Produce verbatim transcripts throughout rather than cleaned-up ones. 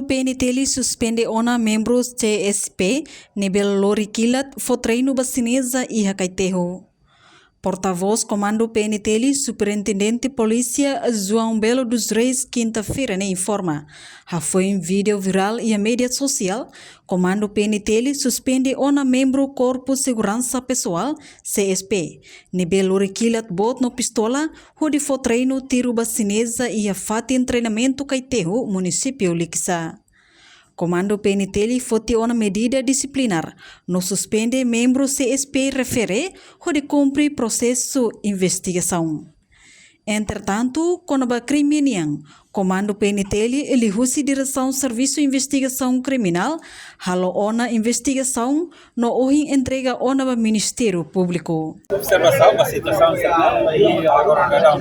P N T L suspende ona membru C S P ne'ebé lori kilat fó treinu ba xineza iha Kaiteho. Portavós Komandu P N T L, Superintendente Polísia João Belo dos Reis, kinta-feira ne'e informa, hafoin vídeo virál iha média sosiál, Komandu P N T L suspende ona membru Korpu Seguransa Pesoál, C S P, ne'ebé lori kilat boot no pistola, hodi fó treinu tiru ba xineza iha fatin treinamentu Kaiteho, munisípiu Likisá. Komandu P N T L foti ona medida disiplinár no suspende membru C S P refere hodi kumpre prosesu investigasaun. Entretantu, kona-ba krime nian, Komandu P N T L liuhusi Diresaun Servisu Investigasaun Kriminál halo ona investigasaun no ohin entrega ona ba Ministériu Públiku. Observasaun ba situasaun sira-ne'e, i agora daudaun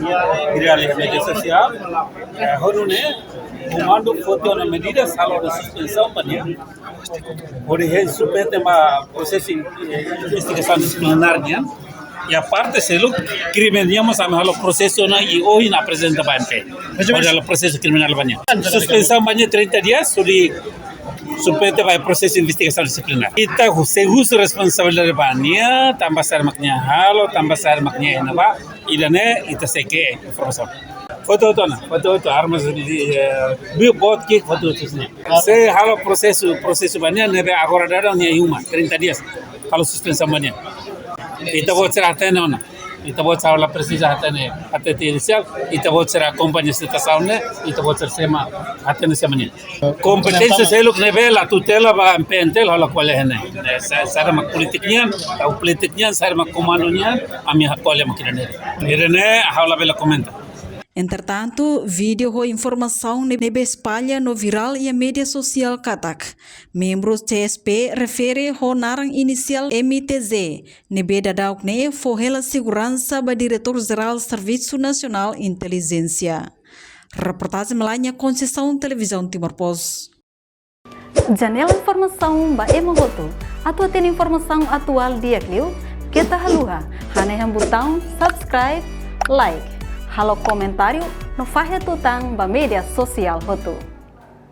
virál iha média sosiál, eh, hodi nune'e, Komandu foti ona medida, halo ona suspensaun ba nia. Hodi hein suspende ba prosesu, eh, investigasaun disiplinár nian. I aparte seluk, krime nian mós ami halo prosesu ona i ohin aprezenta ba M P. Hodi halo prosesu kriminál ba nia. Suspensaun ba nia trinta dias, hodi suspende ba prosesu investigasaun disiplinár. Ita hu-, sei husu responsabilidade ba nia, tanba saida mak nia halo, tanba saida mak nia iha ne'ebá, ida-ne'e ita sei ke'e informasaun. Foti hotu ona, foti hotu armas, eh, bi-, boot ki'ik foti hotu sira-ne'e. Sei halo prosesu, prosesu ba nia ne'ebé agora daudaun nia iha uma, trinta dias. Halo suspensaun ba nia. Ita-boot sira hatene ona. Ita-boot sira la presiza hatene, hatene inisiál, ita-boot sira akompaña situasaun ne'e, ita-boot sira sei mak hatene sé mak nia. Kompeténsia seluk ne'ebé la tutela ba M P N T L halo ko'alia iha ne'e. Eh, sa-, saida mak polítika nian, tau polítika nian, saida mak komandu nian, ami halo ko'alia mak ida-ne'e. Ida-ne'e ha'u labele komenta. Entretantu, vídeo ho informasaun ne'ebé espalla no virál iha média sosiál katak membru C S P refere ho naran inisiál M T Z, ne'ebé daudaun ne'e fó hela seguransa ba Diretór Jerál Servisu Nasionál Intelijénsia. Reportajen Melania Conceição, Televizaun Timor Post. Janela informasaun ba ema hotu. Atu hatene informasaun atuál di'ak liu, keta haluha hanehan butaun subscribe, like, halo komentáriu no fahe tutan ba média sosiál hotu.